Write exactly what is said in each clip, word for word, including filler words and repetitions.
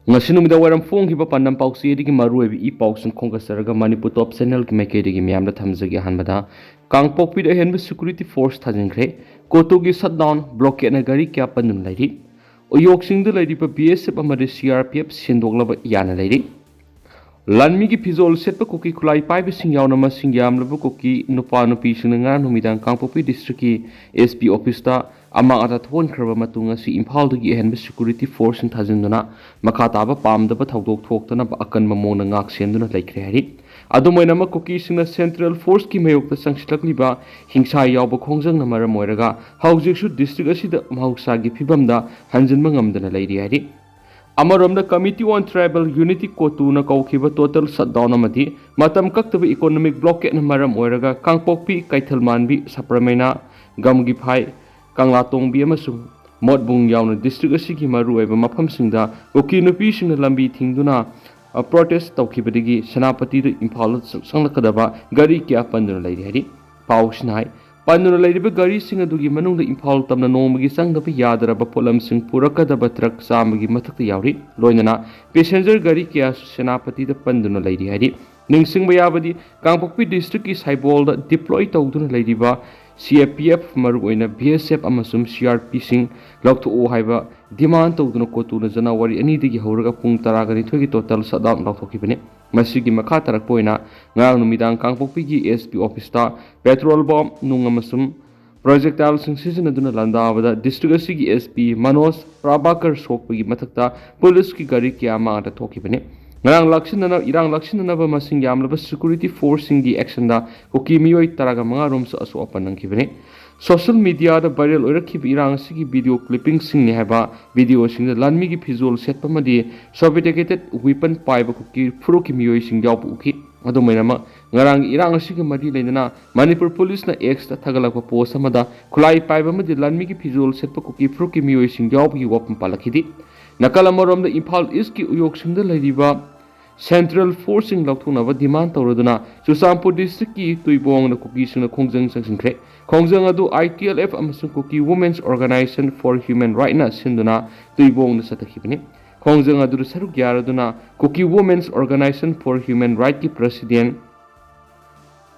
ꯉꯁꯤ ꯅꯨꯃꯤꯗꯥꯡ ꯋꯥꯏꯔꯝ ꯐꯣꯡꯈꯤꯕ ꯄꯥꯟꯗꯝ ꯄꯥꯎꯆꯦꯗꯒꯤ ꯃꯔꯨꯑꯣꯏꯕ ꯏ ꯄꯥꯎꯁꯤꯡ ꯈꯣꯝꯒꯠꯆꯔꯒ ꯃꯅꯤꯄꯨꯔ ꯇꯣꯞ ꯆꯦꯅꯦꯜꯒꯤ ꯃꯥꯏꯀꯩꯗꯒꯤ ꯃꯌꯥꯝꯗ ꯊꯝꯖꯒꯦ꯫ ꯑꯍꯥꯟꯕꯗ, ꯀꯥꯡꯄꯣꯛꯄꯤꯗ ꯑꯍꯦꯟꯕ ꯁꯦꯀ꯭ꯌꯨꯔꯤꯇꯤ ꯐꯣꯔꯁ ꯊꯥꯖꯤꯟꯈ꯭ꯔꯦ꯫ ꯀꯣꯇꯨꯒꯤ ꯁꯠꯗꯥꯎꯟ ꯕ꯭ꯂꯣꯀꯦꯠꯅ ꯒꯥꯔꯤ ꯀꯌꯥ ꯄꯟꯗꯨꯅ ꯂꯩꯔꯤ꯫ ꯎꯌꯣꯛꯁꯤꯡꯗ ꯂꯩꯔꯤꯕ ꯕꯤ ꯑꯦꯁ ꯑꯦꯐ ꯑꯃꯗꯤ ꯁꯤ ꯑꯥꯔ ꯄꯤ ꯑꯦꯐ ꯁꯦꯡꯗꯣꯛꯅꯕ ꯌꯥꯅ ꯂꯩꯔꯤ꯫ ꯂꯥꯟꯃꯤꯒꯤ ꯐꯤꯖꯣꯜ ꯁꯦꯠꯄ ꯀꯨꯀꯤ ꯈꯨꯠꯂꯥꯏ ꯄꯥꯏꯕꯁꯤꯡ ꯌꯥꯎꯅ ꯃꯁꯤꯡ ꯌꯥꯝꯂꯕ ꯀꯨꯀꯤ ꯅꯨꯄꯥ ꯅꯨꯄꯤꯁꯤꯡꯅ ꯉꯔꯥꯡ ꯅꯨꯃꯤꯗꯥꯡ ꯀꯥꯡꯄꯣꯛꯄꯤ ꯗꯤꯁꯇ꯭ꯔꯤꯛꯀꯤ ꯑꯦꯁ ꯄꯤ ꯑꯣꯐꯤꯁꯇ ꯑꯃꯥꯡ ꯑꯇꯥ ꯊꯣꯛꯍꯟꯈ꯭ꯔꯕ ꯃꯇꯨꯡ, ꯉꯁꯤ ꯏꯝꯐꯥꯜꯗꯒꯤ ꯑꯍꯦꯟꯕ ꯁꯦꯀ꯭ꯌꯨꯔꯤꯇꯤ ꯐꯣꯔꯁꯁꯤꯡ ꯊꯥꯖꯤꯟꯗꯨꯅ ꯃꯈꯥ ꯇꯥꯕ ꯄꯥꯝꯗꯕ ꯊꯧꯗꯣꯛ ꯊꯣꯛꯇꯅꯕ ꯑꯀꯟꯕ ꯃꯑꯣꯡꯗ ꯉꯥꯛ ꯁꯦꯟꯗꯨꯅ ꯂꯩꯈ꯭ꯔꯦ ꯍꯥꯏꯔꯤ꯫ ꯑꯗꯨꯝ ꯑꯣꯏꯅꯃꯛ, ꯀꯨꯀꯤꯁꯤꯡꯅ ꯁꯦꯟꯇ꯭ꯔꯦꯜ ꯐꯣꯔꯁꯀꯤ ꯃꯥꯌꯣꯛꯇ ꯆꯪꯁꯤꯜꯂꯛꯂꯤꯕ ꯍꯤꯡꯁꯥ ꯌꯥꯎꯕ ꯈꯣꯡꯖꯪꯅ ꯃꯔꯝ ꯑꯣꯏꯔꯒ ꯍꯧꯖꯤꯛꯁꯨ ꯗꯤꯁꯇ꯭ꯔꯤꯛ ꯑꯁꯤꯗ ꯃꯍꯧꯁꯥꯒꯤ ꯐꯤꯕꯝꯗ ꯍꯟꯖꯤꯟꯕ ꯉꯝꯗꯅ ꯂꯩꯔꯤ ꯍꯥꯏꯔꯤ꯫ ꯑꯃꯔꯣꯝꯗ, Committee on Tribal Unity, ꯀꯣꯇꯨꯅ ꯀꯧꯈꯤꯕ ꯇꯣꯇꯦꯜ ꯁꯠꯗꯥꯎꯟ ꯑꯃꯗꯤ ꯃꯇꯝ ꯀꯛꯇꯕ ꯏꯀꯣꯅꯣꯃꯤꯛ ꯕ꯭ꯂꯣꯀꯦꯠꯅ ꯃꯔꯝ ꯑꯣꯏꯔꯒ ꯀꯥꯡꯄꯣꯛꯄꯤ, ꯀꯩꯊꯦꯜꯃꯥꯟꯕꯤ, ꯁꯄ꯭ꯔꯃꯦꯅꯥ, ꯒꯝꯒꯤꯐꯥꯏ, ꯀꯪꯂꯥꯇꯣꯡꯕꯤ ꯑꯃꯁꯨꯡ ꯃꯣꯠꯕꯨꯡ ꯌꯥꯎꯅ ꯗꯤꯁꯇ꯭ꯔꯤꯛ ꯑꯁꯤꯒꯤ ꯃꯔꯨꯑꯣꯏꯕ ꯃꯐꯝꯁꯤꯡꯗ ꯀꯨꯀꯤ ꯅꯨꯄꯤꯁꯤꯡꯅ ꯂꯝꯕꯤ ꯊꯤꯡꯗꯨꯅ, ꯑ, ꯄ꯭ꯔꯣꯇꯦꯁ ꯇꯧꯈꯤꯕꯗꯒꯤ ꯁꯦꯅꯥꯄꯇꯤꯗ ꯏꯝꯐꯥꯜꯗ ꯆꯪꯂꯛꯀꯗꯕ ꯒꯥꯔꯤ ꯀꯌꯥ ꯄꯟꯗꯨꯅ ꯂꯩꯔꯤ ꯍꯥꯏꯔꯤ꯫ ꯄꯥꯎꯁꯤꯅ ꯍꯥꯏ, ꯄꯟꯗꯨꯅ ꯂꯩꯔꯤꯕ ꯒꯥꯔꯤꯁꯤꯡ ꯑꯗꯨꯒꯤ ꯃꯅꯨꯡꯗ ꯏꯝꯐꯥꯜ ꯇꯝꯅ ꯅꯣꯡꯃꯒꯤ ꯆꯪꯗꯕ ꯌꯥꯗ꯭ꯔꯕ ꯄꯣꯠꯂꯝꯁꯤꯡ ꯄꯨꯔꯛꯀꯗꯕ ꯇ꯭ꯔꯛ ꯆꯥꯝꯃꯒꯤ ꯃꯊꯛꯇ ꯌꯥꯎꯔꯤ꯫ ꯂꯣꯏꯅꯅ ꯄꯦꯁꯦꯟꯖꯔ ꯒꯥꯔꯤ ꯀꯌꯥꯁꯨ ꯁꯦꯅꯥꯄꯇꯤꯗ ꯄꯟꯗꯨꯅ ꯂꯩꯔꯤ ꯍꯥꯏꯔꯤ꯫ ꯅꯤꯡꯁꯤꯡꯕ ꯌꯥꯕꯗꯤ, ꯀꯥꯡꯄꯣꯛꯄꯤ ꯗꯤꯁꯇ꯭ꯔꯤꯛꯀꯤ ꯁꯥꯏꯕꯣꯜꯗ ꯗꯤꯄ꯭ꯂꯣꯏ ꯇꯧꯗꯨꯅ ꯂꯩꯔꯤꯕ ꯁꯤ ꯑꯦ ꯄꯤ ꯑꯦꯐ, ꯃꯔꯨꯑꯣꯏꯅ ꯕꯤ ꯑꯦꯁ ꯑꯦꯐ ꯑꯃꯁꯨꯡ ꯁꯤ ꯑꯥꯔ ꯄꯤꯁꯤꯡ ꯂꯧꯊꯣꯛꯑꯣ ꯍꯥꯏꯕ ꯗꯤꯃꯥꯟ ꯇꯧꯗꯨꯅ ꯀꯣꯇꯨꯅ ꯖꯅꯋꯥꯔꯤ ꯑꯅꯤꯗꯒꯤ ꯍꯧꯔꯒ ꯄꯨꯡ ꯇꯔꯥꯒ ꯅꯤꯊꯣꯏꯒꯤ ꯇꯣꯇꯦꯜ ꯁꯠꯗꯥꯎꯟ ꯂꯥꯎꯊꯣꯛꯈꯤꯕꯅꯤ꯫ ꯃꯁꯤꯒꯤ ꯃꯈꯥ ꯇꯥꯔꯛꯄ ꯑꯣꯏꯅ ꯉꯔꯥꯡ ꯅꯨꯃꯤꯗꯥꯡ ꯀꯥꯡꯄꯣꯛꯄꯤꯒꯤ ꯑꯦꯁ ꯄꯤ ꯑꯣꯐꯤꯁꯇ ꯄꯦꯇ꯭ꯔꯣꯜ ꯕꯣꯝ, ꯅꯨꯡ ꯑꯃꯁꯨꯡ ꯄ꯭ꯔꯣꯖꯦꯛꯇꯥꯏꯜꯁꯤꯡ ꯁꯤꯖꯤꯟꯅꯗꯨꯅ ꯂꯥꯟꯗꯥꯕꯗ ꯗꯤꯁꯇ꯭ꯔꯤꯛ ꯑꯁꯤꯒꯤ ꯑꯦꯁ ꯄꯤ ꯃꯅꯣꯖ ꯄ꯭ꯔꯥꯚꯥꯀꯔ ꯁꯣꯛꯄꯒꯤ ꯃꯊꯛꯇ ꯄꯨꯂꯤꯁꯀꯤ ꯒꯥꯔꯤ ꯀꯌꯥ ꯃꯥꯡꯗ ꯊꯣꯛꯈꯤꯕꯅꯤ꯫ ꯉꯔꯥꯡ ꯂꯥꯛꯁꯤꯟꯅꯅ-, ꯏꯔꯥꯡ ꯂꯥꯛꯁꯤꯟꯅꯅꯕ ꯃꯁꯤꯡ ꯌꯥꯝꯂꯕ ꯁꯦꯀ꯭ꯌꯨꯔꯤꯇꯤ ꯐꯣꯔꯁꯁꯤꯡꯒꯤ ꯑꯦꯛꯁꯟꯗ ꯀꯨꯀꯤ ꯃꯤꯑꯣꯏ ꯇꯔꯥꯒ ꯃꯉꯥ ꯔꯣꯝꯁꯨ ꯑꯁꯣꯛ ꯑꯄꯟ ꯅꯪꯈꯤꯕꯅꯤ꯫ ꯁꯣꯁꯤꯌꯦꯜ ꯃꯤꯗꯤꯌꯥꯗ ꯚꯥꯏꯔꯦꯜ ꯑꯣꯏꯔꯛꯈꯤꯕ ꯏꯔꯥꯡ ꯑꯁꯤꯒꯤ ꯚꯤꯗꯤꯑꯣ ꯀ꯭ꯂꯤꯞꯄꯤꯡꯁꯤꯡꯅꯤ ꯍꯥꯏꯕ ꯚꯤꯗꯤꯑꯣꯁꯤꯡꯗ ꯂꯥꯟꯃꯤꯒꯤ ꯐꯤꯖꯣꯜ ꯁꯦꯠꯄ ꯑꯃꯗꯤ ꯁꯣꯐꯤꯁꯇꯤꯀꯦꯇꯦꯗ ꯋꯤꯄꯟ ꯄꯥꯏꯕ ꯀꯨꯀꯤ ꯐꯨꯔꯨꯞꯀꯤ ꯃꯤꯑꯣꯏꯁꯤꯡ ꯌꯥꯎꯕ ꯎꯈꯤ꯫ ꯑꯗꯨꯝ ꯑꯣꯏꯅꯃꯛ, ꯉꯔꯥꯡꯒꯤ ꯏꯔꯥꯡ ꯑꯁꯤꯒ ꯃꯔꯤ ꯂꯩꯅꯅ ꯃꯅꯤꯄꯨꯔ ꯄꯨꯂꯤꯁꯅ ꯑꯦꯛꯁꯇ ꯊꯥꯒꯠꯂꯛꯄ ꯄꯣꯁ ꯑꯃꯗ ꯈꯨꯠꯂꯥꯏ ꯄꯥꯏꯕ ꯑꯃꯗꯤ ꯂꯥꯟꯃꯤꯒꯤ ꯐꯤꯖꯣꯜ ꯁꯦꯠꯄ ꯀꯨꯀꯤ ꯐꯨꯔꯨꯞꯀꯤ ꯃꯤꯑꯣꯏꯁꯤꯡ ꯌꯥꯎꯕꯒꯤ ꯋꯥꯐꯝ ꯄꯥꯜꯂꯛꯈꯤꯗꯦ꯫ ꯅꯥꯀꯜ ꯑꯃꯔꯣꯝꯗ, ꯏꯝꯐꯥꯜ ꯏꯁꯀꯤ ꯎꯌꯣꯛꯁꯤꯡꯗ ꯂꯩꯔꯤꯕ ꯁꯦꯟꯇ꯭ꯔꯦꯜ ꯐꯣꯔꯁꯁꯤꯡ ꯂꯧꯊꯣꯛꯅꯕ ꯗꯤꯃꯥꯟ ꯇꯧꯔꯗꯨꯅ ꯆꯨꯔꯆꯥꯟꯄꯨꯔ ꯗꯤꯁꯇ꯭ꯔꯤꯛꯀꯤ ꯇꯨꯏꯕꯣꯡꯗ ꯀꯨꯀꯤꯁꯤꯡꯅ ꯈꯣꯡꯖꯪ ꯆꯪꯁꯤꯟꯈ꯭ꯔꯦ꯫ ꯈꯣꯡꯖꯪ ꯑꯗꯨ ꯑꯥꯏ ꯇꯤ ꯑꯦꯜ ꯑꯦꯐ ꯑꯃꯁꯨꯡ ꯀꯨꯀꯤ ꯋꯨꯃꯦꯟꯁ ꯑꯣꯔꯒꯅꯥꯏꯖꯦꯁꯟ ꯐꯣꯔ ꯍ꯭ꯌꯨꯃꯦꯟ ꯔꯥꯏꯠꯅ ꯁꯤꯟꯗꯨꯅ ꯇꯨꯏꯕꯣꯡꯗ ꯆꯠꯊꯈꯤꯕꯅꯤ꯫ ꯈꯣꯡꯖꯪ ꯑꯗꯨꯗ ꯁꯔꯨꯛ ꯌꯥꯔꯗꯨꯅ Kuki Women's Organization for Human Rightꯀꯤ President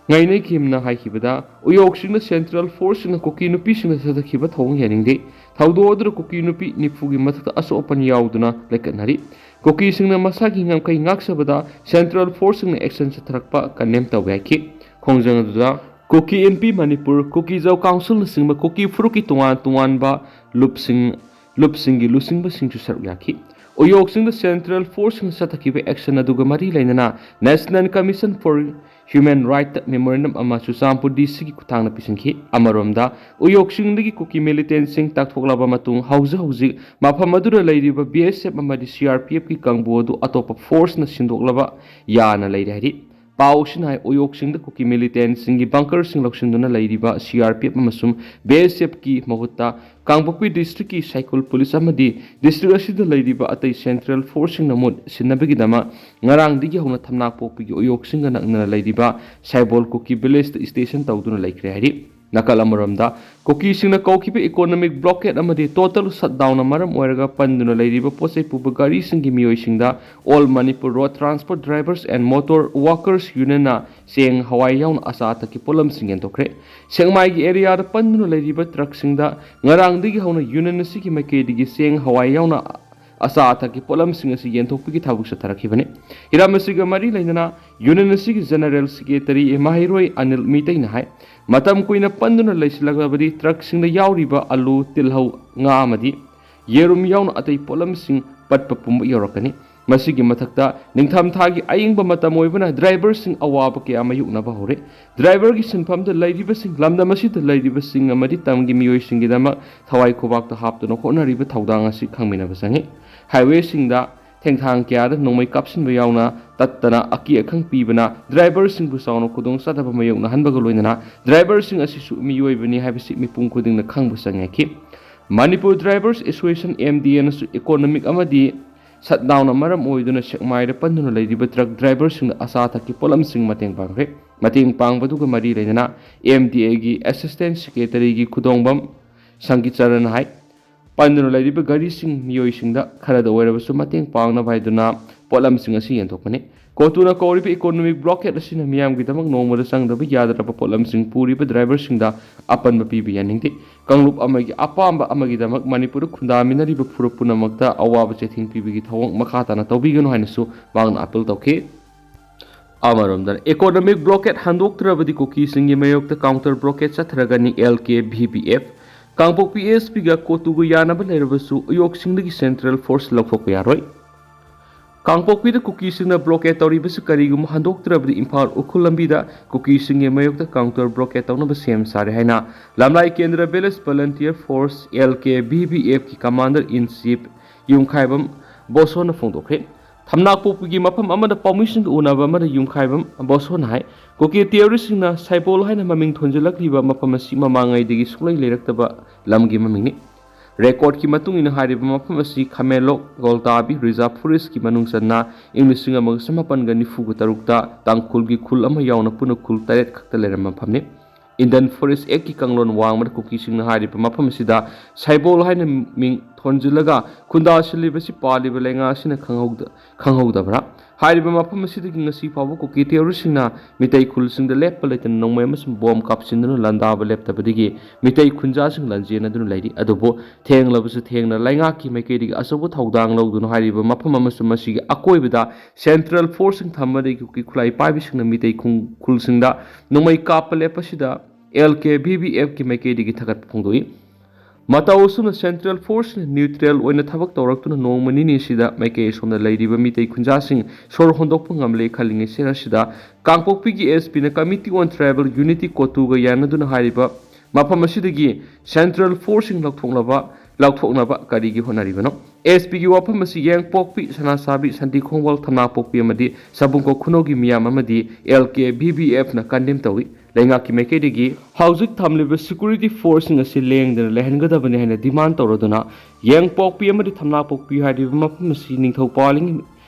ꯉꯥꯏꯅꯩ ꯈꯤꯝꯅ ꯍꯥꯏꯈꯤꯕꯗ, ꯎꯌꯣꯛꯁꯤꯡꯗ Central Forceꯁꯤꯡꯅ ꯀꯨꯀꯤ ꯅꯨꯄꯤꯁꯤꯡꯗ ꯆꯠꯊꯈꯤꯕ ꯊꯧꯑꯣꯡ ꯌꯥꯅꯤꯡꯗꯦ꯫ ꯊꯧꯗꯣꯛ ꯑꯗꯨꯗ ꯀꯨꯀꯤ ꯅꯨꯄꯤ ꯅꯤꯐꯨꯒꯤ ꯃꯊꯛꯇ ꯑꯁꯣꯛ ꯑꯄꯟ ꯌꯥꯎꯗꯨꯅ ꯂꯩꯀꯠꯅꯔꯤ꯫ ꯀꯨꯀꯤꯁꯤꯡꯅ ꯃꯁꯥꯒꯤ ꯉꯝꯈꯩ ꯉꯥꯛꯆꯕꯗ Central Forceꯁꯤꯡꯅ action ꯆꯠꯊꯔꯛꯄ condemn ꯇꯧꯏ ꯍꯥꯏꯈꯤ꯫ ꯈꯣꯡꯖꯪ ꯑꯗꯨꯗ ꯀꯨꯀꯤ ꯏꯟꯄꯤ ꯃꯅꯤꯄꯨꯔ, ꯀꯨꯀꯤ ꯖꯧ ꯀꯥꯎꯟꯁꯤꯜꯅꯆꯤꯡꯕ ꯀꯨꯀꯤ ꯐꯨꯔꯨꯞꯀꯤ ꯇꯣꯉꯥꯟ ꯇꯣꯉꯥꯟꯕ ꯂꯨꯞꯁꯤꯡ, ꯂꯨꯞꯁꯤꯡꯒꯤ ꯂꯨꯆꯤꯡꯕꯁꯤꯡꯁꯨ ꯁꯔꯨꯛ ꯌꯥꯈꯤ꯫ ꯎꯌꯣꯛꯁꯤꯡꯗ Central Forceꯁꯤꯡꯅ ꯆꯠꯊꯈꯤꯕ action ꯑꯗꯨꯒ ꯃꯔꯤ ꯂꯩꯅꯅ National Commission for Human Rightꯇ memorandum ꯑꯃ ꯆꯨꯔꯆꯥꯟꯄꯨꯔ DCꯒꯤ ꯈꯨꯠꯊꯥꯡꯗ ꯄꯤꯁꯤꯟꯈꯤ꯫ ꯑꯃꯔꯣꯝꯗ, ꯎꯌꯣꯛꯁꯤꯡꯗꯒꯤ ꯀꯨꯀꯤ militantꯁꯤꯡ ꯇꯥꯛꯊꯣꯛꯂꯕ ꯃꯇꯨꯡ, ꯍꯧꯖꯤꯛ ꯍꯧꯖꯤꯛ ꯃꯐꯝ ꯑꯗꯨꯗ ꯂꯩꯔꯤꯕ BSFꯀꯤ ꯀꯥꯡꯕꯨ ꯑꯗꯨ ꯑꯇꯣꯞꯄ forceꯅ ꯁꯤꯟꯗꯣꯛꯂꯕ ꯌꯥꯅ ꯂꯩꯔꯦ ꯍꯥꯏꯔꯤ꯫ ꯄꯥꯎꯁꯤꯅ ꯍꯥꯏ, ꯎꯌꯣꯛꯁꯤꯡꯗ ꯀꯨꯀꯤ militantꯁꯤꯡꯒꯤ bunkerꯁꯤꯡ ꯂꯧꯁꯤꯟꯗꯨꯅ ꯂꯩꯔꯤꯕ CRPF ꯑꯃꯁꯨꯡ BSFꯀꯤ ꯃꯍꯨꯠꯇ ꯀꯥꯡꯄꯣꯛꯄꯤ districtꯀꯤ ꯁꯥꯏꯀꯨꯜ police ꯑꯃꯗꯤ district ꯑꯁꯤꯗ ꯂꯩꯔꯤꯕ ꯑꯇꯩ Central Forceꯁꯤꯡꯅ ꯃꯍꯨꯠ ꯁꯤꯟꯅꯕꯒꯤꯗꯃꯛ ꯉꯔꯥꯡꯗꯒꯤ ꯍꯧꯅ ꯊꯝꯅꯥꯄꯣꯛꯄꯤꯒꯤ ꯎꯌꯣꯛꯁꯤꯡꯒ ꯅꯛꯅꯅ ꯂꯩꯔꯤꯕ ꯁꯥꯏꯕꯣꯜ ꯀꯨꯀꯤ villageꯇ station ꯇꯧꯗꯨꯅ ꯂꯩꯈ꯭ꯔꯦ ꯍꯥꯏꯔꯤ꯫ ꯅꯥꯀꯜ ꯑꯃꯔꯣꯝꯗ, ꯀꯨꯀꯤꯁꯤꯡꯅ ꯀꯧꯈꯤꯕ economic blockade ꯑꯃꯗꯤ total shutdownꯅ ꯃꯔꯝ ꯑꯣꯏꯔꯒ ꯄꯟꯗꯨꯅ ꯂꯩꯔꯤꯕ ꯄꯣꯠꯆꯩ ꯄꯨꯕ ꯒꯥꯔꯤꯁꯤꯡꯒꯤ ꯃꯤꯑꯣꯏꯁꯤꯡꯗ All Manipur Road Transport Drivers and Motor Workers Unionꯅ ꯆꯦꯡ, ꯍꯋꯥꯏ ꯌꯥꯎꯅ ꯑꯆꯥ ꯑꯊꯛꯀꯤ ꯄꯣꯠꯂꯝꯁꯤꯡ ꯌꯦꯟꯊꯣꯛꯈ꯭ꯔꯦ꯫ ꯁꯦꯛꯃꯥꯏꯒꯤ areaꯗ ꯄꯟꯗꯨꯅ ꯂꯩꯔꯤꯕ truckꯁꯤꯡꯗ ꯉꯔꯥꯡꯗꯒꯤ ꯍꯧꯅ union ꯑꯁꯤꯒꯤ ꯃꯥꯏꯀꯩꯗꯒꯤ ꯆꯦꯡ, ꯍꯋꯥꯏ ꯌꯥꯎꯅ ꯑꯆꯥ ꯑꯊꯛꯀꯤ ꯄꯣꯠꯂꯝꯁꯤꯡ ꯑꯁꯤ ꯌꯦꯟꯊꯣꯛꯄꯒꯤ ꯊꯕꯛ ꯆꯠꯊꯔꯛꯈꯤꯕꯅꯤ꯫ ꯍꯤꯔꯝ ꯑꯁꯤꯒ ꯃꯔꯤ ꯂꯩꯅꯅ union ꯑꯁꯤꯒꯤ General Secretary ꯃꯍꯩꯔꯣꯏ ꯑꯅꯤꯜ ꯃꯤꯇꯩꯅ ꯍꯥꯏ, ꯃꯇꯝ ꯀꯨꯏꯅ ꯄꯟꯗꯨꯅ ꯂꯩꯁꯤꯜꯂꯛꯂꯕꯗꯤ truckꯁꯤꯡꯗ ꯌꯥꯎꯔꯤꯕ ꯑꯂꯨ, ꯇꯤꯜꯍꯧ, ꯉꯥ ꯑꯃꯗꯤ ꯌꯦꯔꯨꯝ ꯌꯥꯎꯅ ꯑꯇꯩ ꯄꯣꯠꯂꯝꯁꯤꯡ ꯄꯠꯄ ꯄꯨꯝꯕ ꯌꯧꯔꯛꯀꯅꯤ꯫ ꯃꯁꯤꯒꯤ ꯃꯊꯛꯇ, ꯅꯤꯡꯊꯝꯊꯥꯒꯤ ꯑꯌꯤꯡꯕ ꯃꯇꯝ ꯑꯣꯏꯕꯅ driverꯁꯤꯡ ꯑꯋꯥꯕ ꯀꯌꯥ ꯃꯥꯌꯣꯛꯅꯕ ꯍꯧꯔꯦ꯫ Driverꯒꯤ ꯁꯤꯟꯐꯝꯗ ꯂꯩꯔꯤꯕꯁꯤꯡ, ꯂꯝꯗꯝ ꯑꯁꯤꯗ ꯂꯩꯔꯤꯕꯁꯤꯡ ꯑꯃꯗꯤ ꯇꯝꯒꯤ ꯃꯤꯑꯣꯏꯁꯤꯡꯒꯤꯗꯃꯛ ꯊꯋꯥꯏ ꯈꯨꯕꯥꯛꯇ ꯍꯥꯞꯇꯨꯅ ꯍꯣꯠꯅꯔꯤꯕ ꯊꯧꯗꯥꯡ ꯑꯁꯤ ꯈꯪꯃꯤꯟꯅꯕ ꯆꯪꯏ꯫ Highwayꯁꯤꯡꯗ ꯊꯦꯡꯊꯥꯡ ꯀꯌꯥꯗ ꯅꯣꯡꯃꯩ ꯀꯥꯞꯁꯤꯟꯕ ꯌꯥꯎꯅ ꯇꯠꯇꯅ ꯑꯀꯤ ꯑꯈꯪ ꯄꯤꯕꯅ driverꯁꯤꯡꯕꯨ ꯆꯥꯎꯅ ꯈꯨꯗꯣꯡꯆꯥꯗꯕ ꯃꯥꯌꯣꯛꯅꯍꯟꯕꯒ ꯂꯣꯏꯅꯅ driverꯁꯤꯡ ꯑꯁꯤꯁꯨ ꯃꯤꯑꯣꯏꯕꯅꯤ ꯍꯥꯏꯕꯁꯤ ꯃꯤꯄꯨꯝ ꯈꯨꯗꯤꯡꯅ ꯈꯪꯕ ꯆꯪꯉꯛꯈꯤ꯫ Manipur Drivers Association, MDAꯅꯁꯨ economic ꯑꯃꯗꯤ shutdownꯅ ꯃꯔꯝ ꯑꯣꯏꯗꯨꯅ ꯁꯦꯛꯃꯥꯏꯗ ꯄꯟꯗꯨꯅ ꯂꯩꯔꯤꯕ truck driverꯁꯤꯡꯗ ꯑꯆꯥ ꯑꯊꯛꯀꯤ ꯄꯣꯠꯂꯝꯁꯤꯡ ꯃꯇꯦꯡ ꯄꯥꯡꯈ꯭ꯔꯦ꯫ ꯃꯇꯦꯡ ꯄꯥꯡꯕꯗꯨꯒ ꯃꯔꯤ ꯂꯩꯅꯅ MDAꯒꯤ Assistant Secretaryꯒꯤ ꯈꯨꯗꯣꯡꯕꯝ ꯁꯪꯒꯤꯆꯔꯟ ꯍꯥꯏ, ꯄꯟꯗꯨꯅ ꯂꯩꯔꯤꯕ ꯒꯥꯔꯤꯁꯤꯡ, ꯃꯤꯑꯣꯏꯁꯤꯡꯗ ꯈꯔꯗ ꯑꯣꯏꯔꯕꯁꯨ ꯃꯇꯦꯡ ꯄꯥꯡꯅꯕ ꯍꯥꯏꯗꯨꯅ ꯄꯣꯠꯂꯝꯁꯤꯡ ꯑꯁꯤ ꯌꯦꯟꯊꯣꯛꯄꯅꯤ꯫ ꯀꯣꯇꯨꯅ ꯀꯧꯔꯤꯕ economic blockade ꯑꯁꯤꯅ ꯃꯤꯌꯥꯝꯒꯤꯗꯃꯛ ꯅꯣꯡꯃꯗ ꯆꯪꯗꯕ ꯌꯥꯗ꯭ꯔꯕ ꯄꯣꯠꯂꯝꯁꯤꯡ ꯄꯨꯔꯤꯕ driverꯁꯤꯡꯗ ꯑꯄꯟꯕ ꯄꯤꯕ ꯌꯥꯅꯤꯡꯗꯦ꯫ ꯀꯥꯡꯂꯨꯞ ꯑꯃꯒꯤ ꯑꯄꯥꯝꯕ ꯑꯃꯒꯤꯗꯃꯛ ꯃꯅꯤꯄꯨꯔꯗ ꯈꯨꯟꯗꯥꯃꯤꯟꯅꯔꯤꯕ ꯐꯨꯔꯨꯞ ꯄꯨꯝꯅꯃꯛꯇ ꯑꯋꯥꯕ ꯆꯩꯊꯦꯡ ꯄꯤꯕꯒꯤ ꯊꯧꯑꯣꯡ ꯃꯈꯥ ꯇꯥꯅ ꯇꯧꯕꯤꯒꯅꯨ ꯍꯥꯏꯅꯁꯨ ꯃꯍꯥꯛꯅ appeal ꯇꯧꯈꯤ꯫ ꯑꯃꯔꯣꯝꯗ economic blockade ꯍꯟꯗꯣꯛꯇ꯭ꯔꯕꯗꯤ ꯀꯨꯀꯤꯁꯤꯡꯒꯤ ꯃꯥꯌꯣꯛꯇ counter blockade ꯆꯠꯊꯔꯒꯅꯤ꯫ L K V B F. ꯀꯥꯡꯄꯣꯛꯄꯤ ꯑꯦꯁ ꯄꯤꯒ ꯀꯣꯇꯨꯒ ꯌꯥꯅꯕ ꯂꯩꯔꯕꯁꯨ ꯎꯌꯣꯛꯁꯤꯡꯗꯒꯤ central force ꯂꯧꯊꯣꯛꯄ ꯌꯥꯔꯣꯏ꯫ ꯀꯥꯡꯄꯣꯛꯄꯤꯗ ꯀꯨꯀꯤꯁꯤꯡꯅ blockade ꯇꯧꯔꯤꯕꯁꯤ ꯀꯔꯤꯒꯨꯝꯕ ꯍꯟꯗꯣꯛꯇ꯭ꯔꯕꯗꯤ ꯏꯝꯐꯥꯜ ꯎꯈ꯭ꯔꯨꯜ ꯂꯝꯕꯤꯗ ꯀꯨꯀꯤꯁꯤꯡꯒꯤ ꯃꯥꯌꯣꯛꯇ counter blockade ꯇꯧꯅꯕ ꯁꯦꯝ ꯁꯥꯔꯦ ꯍꯥꯏꯅ ꯂꯝꯂꯥꯏ ꯀꯦꯟꯗ꯭ꯔ village volunteer force, L K V V ꯑꯦꯐꯀꯤ commander in chief ꯌꯨꯝꯈꯥꯏꯕꯝ ꯕꯣꯁꯣꯅ ꯐꯣꯡꯗꯣꯛꯈ꯭ꯔꯦ꯫ ꯊꯝꯅꯥꯄꯣꯛꯄꯤꯒꯤ ꯃꯐꯝ ꯑꯃꯗ ꯄꯥꯎꯃꯤꯁꯤꯡꯒ ꯎꯅꯕ ꯑꯃꯗ ꯌꯨꯝꯈꯥꯏꯕꯝ ꯕꯣꯁꯣꯅ ꯍꯥꯏ, ꯀꯨꯀꯤ terroristꯁꯤꯡꯅ ꯁꯥꯏꯕꯣꯜ ꯍꯥꯏꯅ ꯃꯃꯤꯡ ꯊꯣꯟꯖꯤꯜꯂꯛꯂꯤꯕ ꯃꯐꯝ ꯑꯁꯤ ꯃꯃꯥꯡꯉꯩꯗꯒꯤ ꯁꯨꯡꯂꯩ ꯂꯩꯔꯛꯇꯕ ꯂꯝꯒꯤ ꯃꯃꯤꯡꯅꯤ꯫ Recordꯀꯤ ꯃꯇꯨꯡ ꯏꯟꯅ ꯍꯥꯏꯔꯤꯕ ꯃꯐꯝ ꯑꯁꯤ ꯈꯥꯃꯦꯟꯂꯣꯛ ꯒꯣꯜꯇꯥꯕꯤ reserve forestꯀꯤ ꯃꯅꯨꯡ ꯆꯟꯅ ꯏꯪ ꯂꯤꯁꯤꯡ ꯑꯃꯒ ꯆꯃꯥꯄꯟꯒ ꯅꯤꯐꯨꯒ ꯇꯔꯨꯛꯇ ꯇꯥꯡꯈꯨꯜꯒꯤ ꯈꯨꯜ ꯑꯃ ꯌꯥꯎꯅ ꯄꯨꯟꯅ ꯈꯨꯜ ꯇꯔꯦꯠ ꯈꯛꯇ ꯂꯩꯔꯝꯕ ꯃꯐꯝꯅꯤ꯫ Indian Forest Actꯀꯤ ꯀꯥꯡꯂꯣꯟ ꯋꯥꯡꯃꯗ ꯀꯨꯀꯤꯁꯤꯡꯅ ꯍꯥꯏꯔꯤꯕ ꯃꯐꯝ ꯑꯁꯤꯗ ꯁꯥꯏꯕꯣꯜ ꯍꯥꯏꯅ ꯃꯤꯡ ꯊꯣꯟꯖꯤꯜꯂꯒ ꯈꯨꯟꯗꯥꯁꯤꯜꯂꯤꯕꯁꯤ ꯄꯥꯜꯂꯤꯕ ꯂꯩꯉꯥꯛ ꯑꯁꯤꯅ ꯈꯪꯍꯧꯗ-, ꯈꯪꯍꯧꯗꯕ꯭ꯔꯥ? ꯍꯥꯏꯔꯤꯕ ꯃꯐꯝ ꯑꯁꯤꯗꯒꯤ ꯉꯁꯤ ꯐꯥꯎꯕ ꯀꯨꯀꯤ terroristꯁꯤꯡꯅ ꯃꯤꯇꯩ ꯈꯨꯜꯁꯤꯡꯗ ꯂꯦꯞꯄ ꯂꯩꯇꯅ ꯅꯣꯡꯃꯩ ꯑꯃꯁꯨꯡ bomb ꯀꯥꯞꯁꯤꯟꯗꯨꯅ ꯂꯥꯟꯗꯥꯕ ꯂꯦꯞꯇꯕꯗꯒꯤ ꯃꯤꯇꯩ ꯈꯨꯟꯖꯥꯁꯤꯡ ꯂꯥꯟꯖꯦꯟꯅꯗꯨꯅ ꯂꯩꯔꯤ꯫ ꯑꯗꯨꯕꯨ ꯊꯦꯡꯂꯕꯁꯨ ꯊꯦꯡꯅ ꯂꯩꯉꯥꯛꯀꯤ ꯃꯥꯏꯀꯩꯗꯒꯤ ꯑꯆꯧꯕ ꯊꯧꯗꯥꯡ ꯂꯧꯗꯨꯅ ꯍꯥꯏꯔꯤꯕ ꯃꯐꯝ ꯑꯃꯁꯨꯡ ꯃꯁꯤꯒꯤ ꯑꯀꯣꯏꯕꯗ central forceꯁꯤꯡ ꯊꯝꯕꯗꯒꯤ ꯀꯨꯀꯤ ꯈꯨꯠꯂꯥꯏ ꯄꯥꯏꯕꯁꯤꯡꯅ ꯃꯤꯇꯩ ꯈꯨꯡ-, ꯈꯨꯜꯁꯤꯡꯗ ꯅꯣꯡꯃꯩ ꯀꯥꯞꯄ ꯂꯦꯞꯄꯁꯤꯗ ꯑꯦꯜ ꯀꯦ ꯚꯤ ꯚꯤ ꯑꯦꯐꯀꯤ ꯃꯥꯏꯀꯩꯗꯒꯤ ꯊꯥꯒꯠꯄ ꯐꯣꯡꯗꯣꯛꯏ꯫ ꯃꯇꯧ ꯑꯁꯨꯝꯅ central forceꯅ neutral ꯑꯣꯏꯅ ꯊꯕꯛ ꯇꯧꯔꯛꯇꯨꯅ ꯅꯣꯡꯃ ꯅꯤꯅꯤꯁꯤꯗ ꯃꯥꯏꯀꯩ ꯑꯁꯣꯝꯗ ꯂꯩꯔꯤꯕ ꯃꯤꯇꯩ ꯈꯨꯟꯖꯥꯁꯤꯡ ꯁꯣꯔ ꯍꯣꯟꯗꯣꯛꯄ ꯉꯝꯂꯦ ꯈꯜꯂꯤꯉꯩ ꯁꯦꯔꯁꯤꯗ ꯀꯥꯡꯄꯣꯛꯄꯤꯒꯤ ꯑꯦꯁ ꯄꯤꯅ Committee on Tribal Unity ꯀꯣꯇꯨꯒ ꯌꯥꯅꯗꯨꯅ ꯍꯥꯏꯔꯤꯕ ꯃꯐꯝ ꯑꯁꯤꯗꯒꯤ central forceꯁꯤꯡ ꯂꯧꯊꯣꯛꯅꯕ, ꯂꯧꯊꯣꯛꯅꯕ ꯀꯔꯤꯒꯤ ꯍꯣꯠꯅꯔꯤꯕꯅꯣ? ꯑꯦꯁ ꯄꯤꯒꯤ ꯋꯥꯐꯝ ꯑꯁꯤ ꯌꯦꯡꯄꯣꯛꯄꯤ, ꯁꯅꯥꯁꯥꯕꯤ, ꯁꯟꯇꯤ ꯈꯣꯡꯕꯥꯜ, ꯊꯝꯅꯥꯄꯣꯛꯄꯤ ꯑꯃꯗꯤ ꯁꯕꯨꯡꯀꯣꯛ ꯈꯨꯅꯧꯒꯤ ꯃꯤꯌꯥꯝ ꯑꯃꯗꯤ L K V V ꯑꯦꯐꯅ condemn ꯇꯧꯏ꯫ ꯂꯩꯉꯥꯛꯀꯤ ꯃꯥꯏꯀꯩꯗꯒꯤ ꯍꯧꯖꯤꯛ ꯊꯝꯂꯤꯕ security forceꯁꯤꯡ ꯑꯁꯤ ꯂꯦꯡꯗꯅ ꯂꯩꯍꯟꯒꯗꯕꯅꯤ ꯍꯥꯏꯅ demand ꯇꯧꯔꯗꯨꯅ ꯌꯦꯡꯄꯣꯛꯄꯤ ꯑꯃꯗꯤ ꯊꯝꯅꯥꯄꯣꯛꯄꯤ ꯍꯥꯏꯔꯤꯕ ꯃꯐꯝ ꯑꯁꯤ ꯅꯤꯡꯊꯧ ꯄꯥꯜꯂꯤꯉꯩ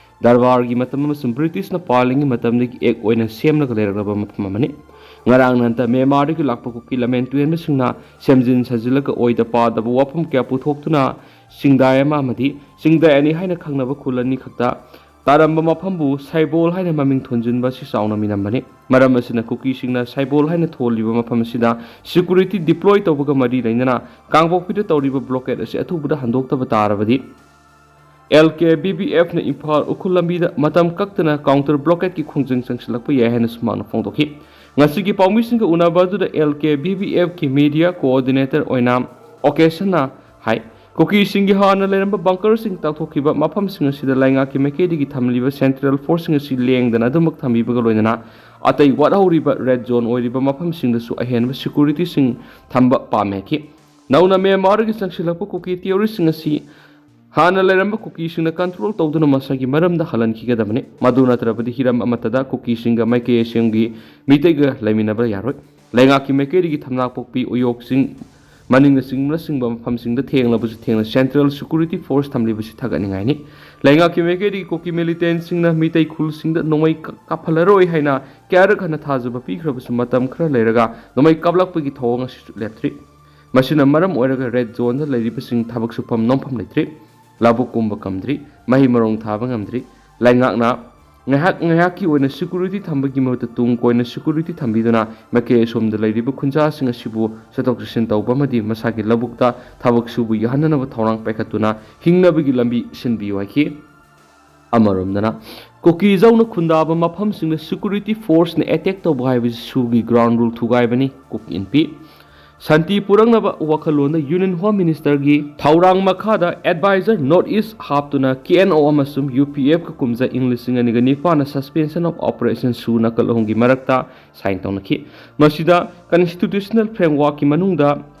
ꯗꯔꯕꯥꯔꯒꯤ ꯃꯇꯝ ꯑꯃꯁꯨꯡ ꯕ꯭ꯔꯤꯇꯤꯁꯅ ꯄꯥꯜꯂꯤꯉꯩ ꯃꯇꯝꯗꯒꯤ act ꯑꯣꯏꯅ ꯁꯦꯝꯂꯒ ꯂꯩꯔꯛꯂꯕ ꯃꯐꯝ ꯑꯃꯅꯤ꯫ ꯉꯔꯥꯡ ꯅꯍꯥꯟꯇ ꯃ꯭ꯌꯥꯟꯃꯥꯔꯗꯒꯤ ꯂꯥꯛꯄ ꯀꯨꯀꯤ ꯂꯝꯍꯦꯟ ꯇꯨꯍꯦꯟꯕꯁꯤꯡꯅ ꯁꯦꯝꯖꯤꯟ ꯁꯥꯖꯤꯜꯂꯒ ꯑꯣꯏꯗ ꯄꯥꯗꯕ ꯋꯥꯐꯝ ꯀꯌꯥ ꯄꯨꯊꯣꯛꯇꯨꯅ ꯆꯤꯡꯗꯥꯏ ꯑꯃ ꯑꯃꯗꯤ ꯆꯤꯡꯗꯥꯏ ꯑꯅꯤ ꯍꯥꯏꯅ ꯈꯪꯅꯕ ꯈꯨꯜ ꯑꯅꯤ ꯈꯛꯇ ꯇꯥꯔꯝꯕ ꯃꯐꯝꯕꯨ ꯁꯥꯏꯕꯣꯜ ꯍꯥꯏꯅ ꯃꯃꯤꯡ ꯊꯣꯟꯖꯤꯟꯕ ꯑꯁꯤ ꯆꯥꯎꯅ ꯃꯤꯅꯝꯕꯅꯤ꯫ ꯃꯔꯝ ꯑꯁꯤꯅ ꯀꯨꯀꯤꯁꯤꯡꯅ ꯁꯥꯏꯕꯣꯜ ꯍꯥꯏꯅ ꯊꯣꯜꯂꯤꯕ ꯃꯐꯝ ꯑꯁꯤꯗ ꯁꯦꯀ꯭ꯌꯨꯔꯤꯇꯤ ꯗꯤꯄ꯭ꯂꯣꯏ ꯇꯧꯕꯒ ꯃꯔꯤ ꯂꯩꯅꯅ ꯀꯥꯡꯄꯣꯛꯄꯤꯗ ꯇꯧꯔꯤꯕ ꯕ꯭ꯂꯣꯀꯦꯠ ꯑꯁꯤ ꯑꯊꯨꯕꯗ ꯍꯟꯗꯣꯛꯇꯕ ꯇꯥꯔꯕꯗꯤ ꯑꯦꯜ ꯀꯦ ꯕꯤ ꯕꯤ ꯑꯦꯐꯅ ꯏꯝꯐꯥꯜ ꯎꯈ꯭ꯔꯨꯜ ꯂꯝꯕꯤꯗ ꯃꯇꯝ ꯀꯛꯇꯅ ꯀꯥꯎꯟꯇꯔ ꯕ꯭ꯂꯣꯀꯦꯠꯀꯤ ꯈꯣꯡꯖꯪ ꯆꯪꯁꯤꯜꯂꯛꯄ ꯌꯥꯏ ꯍꯥꯏꯅꯁꯨ ꯃꯍꯥꯛꯅ ꯐꯣꯡꯗꯣꯛꯈꯤ꯫ ꯉꯁꯤꯒꯤ ꯄꯥꯎꯃꯤꯁꯤꯡꯒ ꯎꯅꯕ ꯑꯗꯨꯗ ꯑꯦꯜ ꯀꯦ ꯕꯤ ꯕꯤ ꯑꯦꯐꯀꯤ ꯃꯤꯗꯤꯌꯥ ꯀꯣꯑꯣꯔꯗꯤꯅꯦꯇꯔ ꯑꯣꯏꯅꯥꯝ ꯑꯣꯀꯦꯁꯟꯅ ꯍꯥꯏ, ꯀꯨꯀꯤꯁꯤꯡꯒꯤ ꯍꯥꯟꯅ ꯂꯩꯔꯝꯕ ꯕꯪꯀꯔꯁꯤꯡ ꯇꯥꯛꯊꯣꯛꯈꯤꯕ ꯃꯐꯝꯁꯤꯡ ꯑꯁꯤꯗ ꯂꯩꯉꯥꯛꯀꯤ ꯃꯥꯏꯀꯩꯗꯒꯤ ꯊꯝꯂꯤꯕ ꯁꯦꯟꯇ꯭ꯔꯦꯜ ꯐꯣꯔꯁꯁꯤꯡ ꯑꯁꯤ ꯂꯦꯡꯗꯅ ꯑꯗꯨꯃꯛ ꯊꯝꯕꯤꯕꯒ ꯂꯣꯏꯅꯅ ꯑꯇꯩ ꯋꯥꯠꯍꯧꯔꯤꯕ ꯔꯦꯗ ꯖꯣꯟ ꯑꯣꯏꯔꯤꯕ ꯃꯐꯝꯁꯤꯡꯗꯁꯨ ꯑꯍꯦꯟꯕ ꯁꯦꯀ꯭ꯌꯨꯔꯤꯇꯤꯁꯤꯡ ꯊꯝꯕ ꯄꯥꯝꯃꯤ ꯍꯥꯏꯈꯤ꯫ ꯅꯧꯅ ꯃ꯭ꯌꯥꯟꯃꯥꯔꯗꯒꯤ ꯆꯪꯁꯤꯜꯂꯛꯄ ꯀꯨꯀꯤ ꯇꯦꯔꯣꯔꯤꯁꯁꯤꯡ ꯑꯁꯤ ꯍꯥꯟꯅ ꯂꯩꯔꯝꯕ ꯀꯨꯀꯤꯁꯤꯡꯅ ꯀꯟꯇ꯭ꯔꯣꯜ ꯇꯧꯗꯨꯅ ꯃꯁꯥꯒꯤ ꯃꯔꯝꯗ ꯍꯜꯍꯟꯈꯤꯒꯗꯕꯅꯤ꯫ ꯃꯗꯨ ꯅꯠꯇ꯭ꯔꯕꯗꯤ ꯍꯤꯔꯝ ꯑꯃꯠꯇꯗ ꯀꯨꯀꯤꯁꯤꯡꯒ ꯃꯥꯏꯀꯩ ꯑꯁꯦꯡꯒꯤ ꯃꯤꯇꯩꯒ ꯂꯩꯃꯤꯟꯅꯕ ꯌꯥꯔꯣꯏ꯫ ꯂꯩꯉꯥꯛꯀꯤ ꯃꯥꯏꯀꯩꯗꯒꯤ ꯊꯝꯅꯥꯄꯣꯛꯄꯤ, ꯎꯌꯣꯛ ꯆꯤꯡ ꯃꯅꯤꯡꯅꯆꯤꯡꯕꯅꯆꯤꯡꯕ ꯃꯐꯝꯁꯤꯡꯗ ꯊꯦꯡꯂꯕꯁꯨ ꯊꯦꯡꯅ ꯁꯦꯟꯇ꯭ꯔꯦꯜ ꯁꯦꯀ꯭ꯌꯨꯔꯤꯇꯤ ꯐꯣꯔꯁ ꯊꯝꯂꯤꯕꯁꯤ ꯊꯥꯒꯠꯅꯤꯡꯉꯥꯏꯅꯤ꯫ ꯂꯩꯉꯥꯛꯀꯤ ꯃꯥꯏꯀꯩꯗꯒꯤ ꯀꯨꯀꯤ ꯃꯤꯂꯤꯇꯦꯟꯁꯤꯡꯅ ꯃꯤꯇꯩ ꯈꯨꯜꯁꯤꯡꯗ ꯅꯣꯡꯃꯩ ꯀ-, ꯀꯥꯞꯍꯜꯂꯔꯣꯏ ꯍꯥꯏꯅ ꯀꯌꯥꯔꯛ ꯍꯟꯅ ꯊꯥꯖꯕ ꯄꯤꯈ꯭ꯔꯕꯁꯨ ꯃꯇꯝ ꯈꯔ ꯂꯩꯔꯒ ꯅꯣꯡꯃꯩ ꯀꯥꯞꯂꯛꯄꯒꯤ ꯊꯧꯑꯣꯡ ꯑꯁꯤꯁꯨ ꯂꯦꯞꯇ꯭ꯔꯤ꯫ ꯃꯁꯤꯅ ꯃꯔꯝ ꯑꯣꯏꯔꯒ ꯔꯦꯗ ꯖꯣꯟꯗ ꯂꯩꯔꯤꯕꯁꯤꯡ ꯊꯕꯛ ꯁꯨꯐꯝ ꯅꯣꯝꯐꯝ ꯂꯩꯇ꯭ꯔꯤ, ꯂꯧꯕꯨꯛ ꯀꯨꯝꯕ ꯉꯝꯗ꯭ꯔꯤ, ꯃꯍꯩ ꯃꯔꯣꯡ ꯊꯥꯕ ꯉꯝꯗ꯭ꯔꯤ꯫ ꯂꯩꯉꯥꯛꯅ ꯉꯥꯏꯍꯥꯛ ꯉꯥꯏꯍꯥꯛꯀꯤ ꯑꯣꯏꯅ ꯁꯦꯀ꯭ꯌꯨꯔꯤꯇꯤ ꯊꯝꯕꯒꯤ ꯃꯍꯨꯠꯇ ꯇꯨꯡ ꯀꯣꯏꯅ ꯁꯦꯀ꯭ꯌꯨꯔꯤꯇꯤ ꯊꯝꯕꯤꯗꯨꯅ ꯃꯥꯏꯀꯩ ꯑꯁꯣꯝꯗ ꯂꯩꯔꯤꯕ ꯈꯨꯟꯖꯥꯁꯤꯡ ꯑꯁꯤꯕꯨ ꯆꯠꯊꯣꯛ ꯆꯠꯁꯤꯟ ꯇꯧꯕ ꯑꯃꯗꯤ ꯃꯁꯥꯒꯤ ꯂꯧꯕꯨꯛꯇ ꯊꯕꯛ ꯁꯨꯕ ꯌꯥꯍꯟꯅꯅꯕ ꯊꯧꯔꯥꯡ ꯄꯥꯏꯈꯠꯇꯨꯅ ꯍꯤꯡꯅꯕꯒꯤ ꯂꯝꯕꯤ ꯁꯤꯟꯕꯤꯌꯨ ꯍꯥꯏꯈꯤ꯫ ꯑꯃꯔꯣꯝꯗꯅ ꯀꯨꯀꯤꯖꯧꯅ ꯈꯨꯟꯗꯥꯕ ꯃꯐꯝꯁꯤꯡꯗ ꯁꯦꯀ꯭ꯌꯨꯔꯤꯇꯤ ꯐꯣꯔꯁꯅ ꯑꯦꯇꯦꯛ ꯇꯧꯕ ꯍꯥꯏꯕꯁꯤ ꯁꯨꯒꯤ ꯒ꯭ꯔꯥꯎꯟ ꯔꯨꯜ ꯊꯨꯒꯥꯏꯕꯅꯤ꯫ ꯀꯨꯀꯤ ꯏꯟꯄꯤ ꯁꯥꯟꯇꯤ ꯄꯨꯔꯛꯅꯕ ꯋꯥꯈꯜꯂꯣꯟꯗ ꯌꯨꯅꯤꯌꯟ ꯍꯣꯝ ꯃꯤꯅꯤꯁꯇꯔꯒꯤ ꯊꯧꯔꯥꯡ ꯃꯈꯥꯗ ꯑꯦꯗꯚꯥꯏꯖꯔ ꯅꯣꯔꯠ ꯏꯁ ꯍꯥꯞꯇꯨꯅ ꯀꯦ ꯑꯦꯟ ꯑꯣ ꯑꯃꯁꯨꯡ ꯌꯨ ꯄꯤ ꯑꯦꯐꯀ ꯀꯨꯝꯖꯥ ꯏꯪ ꯂꯤꯁꯤꯡ ꯑꯅꯤꯒ ꯅꯤꯄꯥꯟꯗ ꯁꯁꯄꯦꯟꯁꯟ ꯑꯣꯐ ꯑꯣꯄꯔꯦꯁꯟ ꯁꯨ ꯅꯥꯀꯜ ꯑꯍꯨꯝꯒꯤ ꯃꯔꯛꯇ ꯁꯥꯏꯟ ꯇꯧꯅꯈꯤ꯫ ꯃꯁꯤꯗ ꯀꯟꯁꯇꯤꯇ꯭ꯌꯨꯁꯅꯦꯜ ꯐ꯭ꯔꯦꯝꯋꯥꯔꯛꯀꯤ ꯃꯅꯨꯡꯗ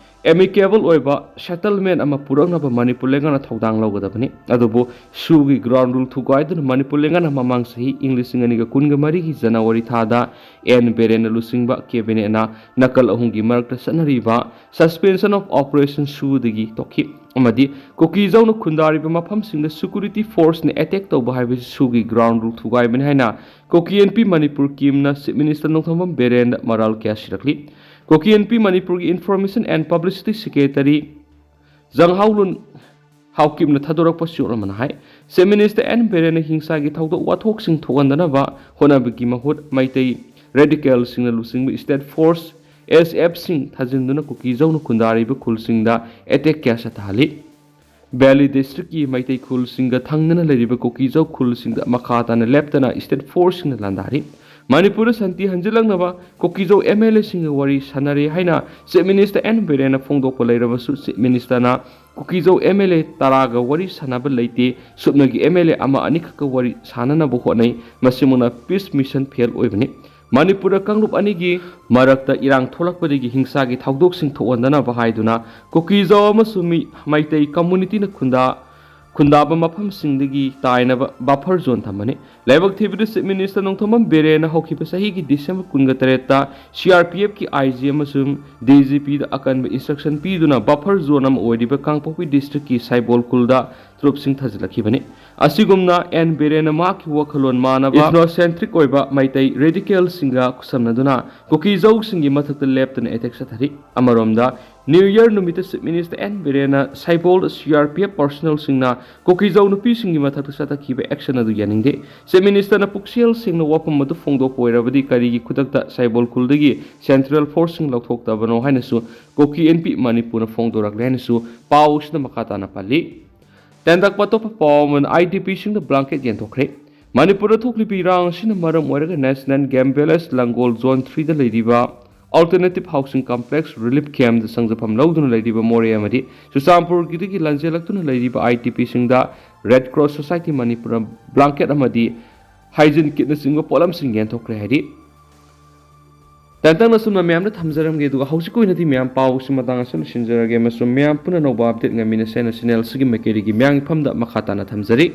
ꯑꯦꯃꯤꯀꯦꯕꯜ ꯑꯣꯏꯕ ꯁꯦꯇꯜꯃꯦꯟ ꯑꯃ ꯄꯨꯔꯛꯅꯕ ꯃꯅꯤꯄꯨꯔ ꯂꯩꯉꯥꯛꯅ ꯊꯧꯗꯥꯡ ꯂꯧꯒꯗꯕꯅꯤ꯫ ꯑꯗꯨꯕꯨ ꯁꯨꯒꯤ ꯒ꯭ꯔꯥꯎꯟ ꯔꯨꯜ ꯊꯨꯒꯥꯏꯗꯨꯅ ꯃꯅꯤꯄꯨꯔ ꯂꯩꯉꯥꯛꯅ ꯃꯃꯥꯡ ꯆꯍꯤ ꯏꯪ ꯂꯤꯁꯤꯡ ꯑꯅꯤꯒ ꯀꯨꯟꯒ ꯃꯔꯤꯒꯤ ꯖꯅꯋꯥꯔꯤ ꯊꯥꯗ ꯑꯦꯟ ꯕꯤꯔꯦꯟꯅ ꯂꯨꯆꯤꯡꯕ ꯀꯦꯕꯤꯅꯦꯠꯅ ꯅꯥꯀꯜ ꯑꯍꯨꯝꯒꯤ ꯃꯔꯛꯇ ꯆꯠꯅꯔꯤꯕ Suspension of Operation ꯁꯨꯗꯒꯤ ꯇꯣꯛꯈꯤ ꯑꯃꯗꯤ ꯀꯨꯀꯤꯖꯧꯅ ꯈꯨꯟꯗꯥꯔꯤꯕ ꯃꯐꯝꯁꯤꯡꯗ ꯁꯦꯀ꯭ꯌꯨꯔꯤꯇꯤ ꯐꯣꯔꯁꯅ ꯑꯦꯇꯦꯛ ꯇꯧꯕ ꯍꯥꯏꯕꯁꯤ ꯁꯨꯒꯤ ꯒ꯭ꯔꯥꯎꯟ ꯔꯨꯜ ꯊꯨꯒꯥꯏꯕꯅꯤ ꯍꯥꯏꯅ ꯀꯨꯀꯤ ꯑꯦꯟ ꯄꯤ ꯃꯅꯤꯄꯨꯔ ꯀꯤꯝꯅ ꯆꯤꯐ ꯃꯤꯅꯤꯁꯇꯔ ꯅꯣꯡꯊꯣꯝꯕꯝ ꯕꯤꯔꯦꯟꯗ ꯃꯔꯥꯜ ꯀꯌꯥ ꯁꯤꯔꯛꯂꯤ꯫ ꯀꯨꯀꯤ ꯑꯦꯟ ꯄꯤ ꯃꯅꯤꯄꯨꯔꯒꯤ Information and Publicity Secretary ꯖꯪꯍꯥꯎꯂꯨꯟ ꯍꯥꯎꯀꯤꯞꯅ ꯊꯥꯗꯣꯔꯛꯄ ꯆꯦꯔꯣꯜ ꯑꯃꯅ ꯍꯥꯏ, ꯆꯤꯐ ꯃꯤꯅꯤꯁꯇꯔ ꯑꯦꯟ ꯕꯤꯔꯦꯟꯅ ꯍꯤꯡꯁꯥꯒꯤ ꯊꯧꯗꯣꯛ ꯋꯥꯊꯣꯛꯁꯤꯡ ꯊꯣꯛꯍꯟꯗꯅꯕ ꯍꯣꯠꯅꯕꯒꯤ ꯃꯍꯨꯠ ꯃꯩꯇꯩ ꯔꯦꯗꯤꯀꯦꯜꯁꯤꯡꯅ ꯂꯨꯆꯤꯡꯕ ꯁ꯭ꯇꯦꯠ ꯐꯣꯔꯁ, ꯑꯦꯁ ꯑꯦꯐꯁꯤꯡ ꯊꯥꯖꯤꯟꯗꯨꯅ ꯀꯨꯀꯤꯖꯧꯅ ꯈꯨꯟꯗꯥꯔꯤꯕ ꯈꯨꯜꯁꯤꯡꯗ ꯑꯦꯇꯦꯛ ꯀꯌꯥ ꯆꯠꯊꯍꯜꯂꯤ꯫ ꯚꯦꯂꯤ ꯗꯤꯁꯇ꯭ꯔꯤꯛꯀꯤ ꯃꯩꯇꯩ ꯈꯨꯜꯁꯤꯡꯒ ꯊꯪꯅꯅ ꯂꯩꯔꯤꯕ ꯀꯨꯀꯤꯖꯧ ꯈꯨꯜꯁꯤꯡꯗ ꯃꯈꯥ ꯇꯥꯅ ꯂꯦꯞꯇꯅ ꯁ꯭ꯇꯦꯠ ꯐꯣꯔꯁꯁꯤꯡꯅ ꯂꯥꯟꯗꯥꯔꯤ꯫ ꯃꯅꯤꯄꯨꯔꯗ ꯁꯥꯟꯇꯤ ꯍꯟꯖꯤꯜꯂꯛꯅꯕ ꯀꯨꯀꯤꯖꯧ ꯑꯦꯝ ꯑꯦꯜ ꯑꯦꯁꯤꯡꯒ ꯋꯥꯔꯤ ꯁꯥꯟꯅꯔꯦ ꯍꯥꯏꯅ ꯆꯤꯐ ꯃꯤꯅꯤꯁꯇꯔ ꯑꯦꯟ ꯕꯤꯔꯦꯟꯅ ꯐꯣꯡꯗꯣꯛꯄ ꯂꯩꯔꯕꯁꯨ ꯆꯤꯐ ꯃꯤꯅꯤꯁꯇꯔꯅ ꯀꯨꯀꯤꯖꯧ ꯑꯦꯝ ꯑꯦꯜ ꯑꯦ ꯇꯔꯥꯒ ꯋꯥꯔꯤ ꯁꯥꯟꯅꯕ ꯂꯩꯇꯦ, ꯁꯨꯞꯅꯒꯤ ꯑꯦꯝ ꯑꯦꯜ ꯑꯦ ꯑꯃ ꯑꯅꯤꯈꯛꯀ ꯋꯥꯔꯤ ꯁꯥꯟꯅꯅꯕ ꯍꯣꯠꯅꯩ, ꯃꯁꯤꯃꯛꯅ ꯄꯤꯁ ꯃꯤꯁꯟ ꯐꯦꯜ ꯑꯣꯏꯕꯅꯤ꯫ ꯃꯅꯤꯄꯨꯔꯗ ꯀꯥꯡꯂꯨꯞ ꯑꯅꯤꯒꯤ ꯃꯔꯛꯇ ꯏꯔꯥꯡ ꯊꯣꯛꯂꯛꯄꯗꯒꯤ ꯍꯤꯡꯁꯥꯒꯤ ꯊꯧꯗꯣꯛꯁꯤꯡ ꯊꯣꯛꯍꯟꯗꯅꯕ ꯍꯥꯏꯗꯨꯅ ꯀꯨꯀꯤꯖꯧ ꯑꯃꯁꯨꯡ ꯃꯤ-, ꯃꯩꯇꯩ ꯀꯝꯃꯨꯅꯤꯇꯤꯅ ꯈꯨꯟꯗꯥ-, ꯈꯨꯟꯗꯥꯕ ꯃꯐꯝꯁꯤꯡꯗꯒꯤ ꯇꯥꯏꯅꯕ ꯕꯐꯔ ꯖꯣꯟ ꯊꯝꯕꯅꯤ꯫ ꯂꯥꯏꯕꯛ ꯊꯤꯕꯗ ꯆꯤꯐ ꯃꯤꯅꯤꯁꯇꯔ ꯅꯣꯡꯊꯣꯝꯕꯝ ꯕꯤꯔꯦꯟꯅ ꯍꯧꯈꯤꯕ ꯆꯍꯤꯒꯤ ꯗꯤꯁꯦꯝꯕꯔ ꯀꯨꯟꯒ ꯇꯔꯦꯠꯇ ꯁꯤ ꯑꯥꯔ ꯄꯤ ꯑꯦꯐꯀꯤ ꯑꯥꯏ ꯖꯤ ꯑꯃꯁꯨꯡ ꯗꯤ ꯖꯤ ꯄꯤꯗ ꯑꯀꯟꯕ ꯏꯟꯁꯇ꯭ꯔꯛꯁꯟ ꯄꯤꯗꯨꯅ ꯕꯐꯔ ꯖꯣꯟ ꯑꯃ ꯑꯣꯏꯔꯤꯕ ꯀꯥꯡꯄꯣꯛꯄꯤ ꯗꯤꯁꯇ꯭ꯔꯤꯛꯀꯤ ꯁꯥꯏꯕꯣꯜ ꯈꯨꯜꯗ ꯇ꯭ꯔꯨꯞꯁꯤꯡ ꯊꯥꯖꯤꯜꯂꯛꯈꯤꯕꯅꯤ꯫ ꯑꯁꯤꯒꯨꯝꯅ ꯑꯦꯟ ꯕꯤꯔꯦꯟꯅ ꯃꯍꯥꯛꯀꯤ ꯋꯥꯈꯜꯂꯣꯟ ꯃꯥꯟꯅꯕ ꯏꯊꯅꯣꯁꯦꯟꯇ꯭ꯔꯤꯛ ꯑꯣꯏꯕ ꯃꯩꯇꯩ ꯔꯦꯗꯤꯀꯦꯜꯁꯤꯡꯒ ꯈꯨꯠꯁꯝꯅꯗꯨꯅ ꯀꯨꯀꯤꯖꯧꯁꯤꯡꯒꯤ ꯃꯊꯛꯇ ꯂꯦꯞꯇꯅ ꯑꯦꯇꯦꯛ ꯆꯠꯊꯔꯤ꯫ ꯑꯃꯔꯣꯝꯗ, ꯅ꯭ꯌꯨ ꯌꯔ ꯅꯨꯃꯤꯠꯇ ꯆꯤꯐ ꯃꯤꯅꯤꯁꯇꯔ ꯑꯦꯟ ꯕꯤꯔꯦꯟꯅ ꯁꯥꯏꯕꯣꯜꯗ ꯁꯤ ꯑꯥꯔ ꯄꯤ ꯑꯦꯐ ꯄꯔꯁꯣꯅꯦꯜꯁꯤꯡꯅ ꯀꯨꯀꯤꯖꯧ ꯅꯨꯄꯤꯁꯤꯡꯒꯤ ꯃꯊꯛꯇ ꯆꯠꯊꯈꯤꯕ ꯑꯦꯛꯁꯟ ꯑꯗꯨ ꯌꯥꯅꯤꯡꯗꯦ꯫ ꯆꯤꯐ ꯃꯤꯅꯤꯁꯇꯔꯅ ꯄꯨꯛꯆꯦꯜ ꯁꯦꯡꯅ ꯋꯥꯐꯝ ꯑꯗꯨ ꯐꯣꯡꯗꯣꯛꯄ ꯑꯣꯏꯔꯕꯗꯤ ꯀꯔꯤꯒꯤ ꯈꯨꯗꯛꯇ ꯁꯥꯏꯕꯣꯜ ꯈꯨꯜꯗꯒꯤ ꯁꯦꯟꯇ꯭ꯔꯦꯜ ꯐꯣꯔꯁꯁꯤꯡ ꯂꯧꯊꯣꯛꯇꯕꯅꯣ ꯍꯥꯏꯅꯁꯨ ꯀꯨꯀꯤ ꯑꯦꯟ ꯄꯤ ꯃꯅꯤꯄꯨꯔꯅ ꯐꯣꯡꯗꯣꯔꯛꯂꯦ ꯍꯥꯏꯅꯁꯨ ꯄꯥꯎ ꯑꯁꯤꯅ ꯃꯈꯥ ꯇꯥꯅ ꯄꯜꯂꯤ꯫ ꯇꯦꯟꯗꯛꯄ ꯑꯇꯣꯞꯄ ꯄꯥꯎ ꯑꯃꯅ, ꯑꯥꯏ ꯗꯤ ꯄꯤꯁꯤꯡꯗ ꯕ꯭ꯂꯥꯡꯀꯦꯠ ꯌꯦꯟꯊꯣꯛꯈ꯭ꯔꯦ꯫ ꯃꯅꯤꯄꯨꯔꯗ ꯊꯣꯛꯂꯤꯕ ꯏꯔꯥꯡ ꯑꯁꯤꯅ ꯃꯔꯝ ꯑꯣꯏꯔꯒ National Game Village ꯂꯪꯒꯣꯜ ꯖꯣꯟ ꯊ꯭ꯔꯤꯗ ꯂꯩꯔꯤꯕ Alternative Housing Complex Relief Campꯗ ꯁꯪꯖꯐꯝ ꯂꯧꯗꯨꯅ ꯂꯩꯔꯤꯕ ꯃꯣꯔꯦ ꯑꯃꯗꯤ ꯆꯨꯔꯆꯥꯟꯄꯨꯔꯒꯤꯗꯒꯤ ꯂꯥꯟꯖꯦꯜꯂꯛꯇꯨꯅ ꯂꯩꯔꯤꯕ ꯑꯥꯏ ꯗꯤ ꯄꯤꯁꯤꯡꯗ Red Cross Society ꯃꯅꯤꯄꯨꯔꯅ ꯕ꯭ꯂꯥꯡꯀꯦꯠ ꯑꯃꯗꯤ ꯍꯥꯏꯖꯤꯟ ꯀꯤꯠꯅꯆꯤꯡꯕ ꯄꯣꯠꯂꯝꯁꯤꯡ ꯌꯦꯟꯊꯣꯛꯈ꯭ꯔꯦ ꯍꯥꯏꯔꯤ꯫ ꯇꯦꯟꯇꯛꯅ ꯁꯨꯝꯅ ꯃꯌꯥꯝꯗ ꯊꯝꯖꯔꯝꯒꯦ, ꯑꯗꯨꯒ ꯍꯧꯖꯤꯛꯀꯤ ꯑꯣꯏꯅꯗꯤ ꯃꯌꯥꯝ ꯄꯥꯎꯁꯤ ꯃꯇꯥꯡ ꯑꯁꯤꯗ ꯂꯣꯏꯁꯤꯟꯖꯔꯒꯦ, ꯑꯃꯁꯨꯡ ꯃꯌꯥꯝ ꯄꯨꯟꯅ ꯑꯅꯧꯕ update ꯉꯥꯏꯃꯤꯟꯅꯁꯦ ꯍꯥꯏꯅ channel ꯑꯁꯤꯒꯤ ꯃꯥꯏꯀꯩꯗꯒꯤ ꯃꯌꯥꯝꯒꯤ ꯐꯝꯗ ꯃꯈꯥ ꯇꯥꯅ ꯊꯝꯖꯔꯤ꯫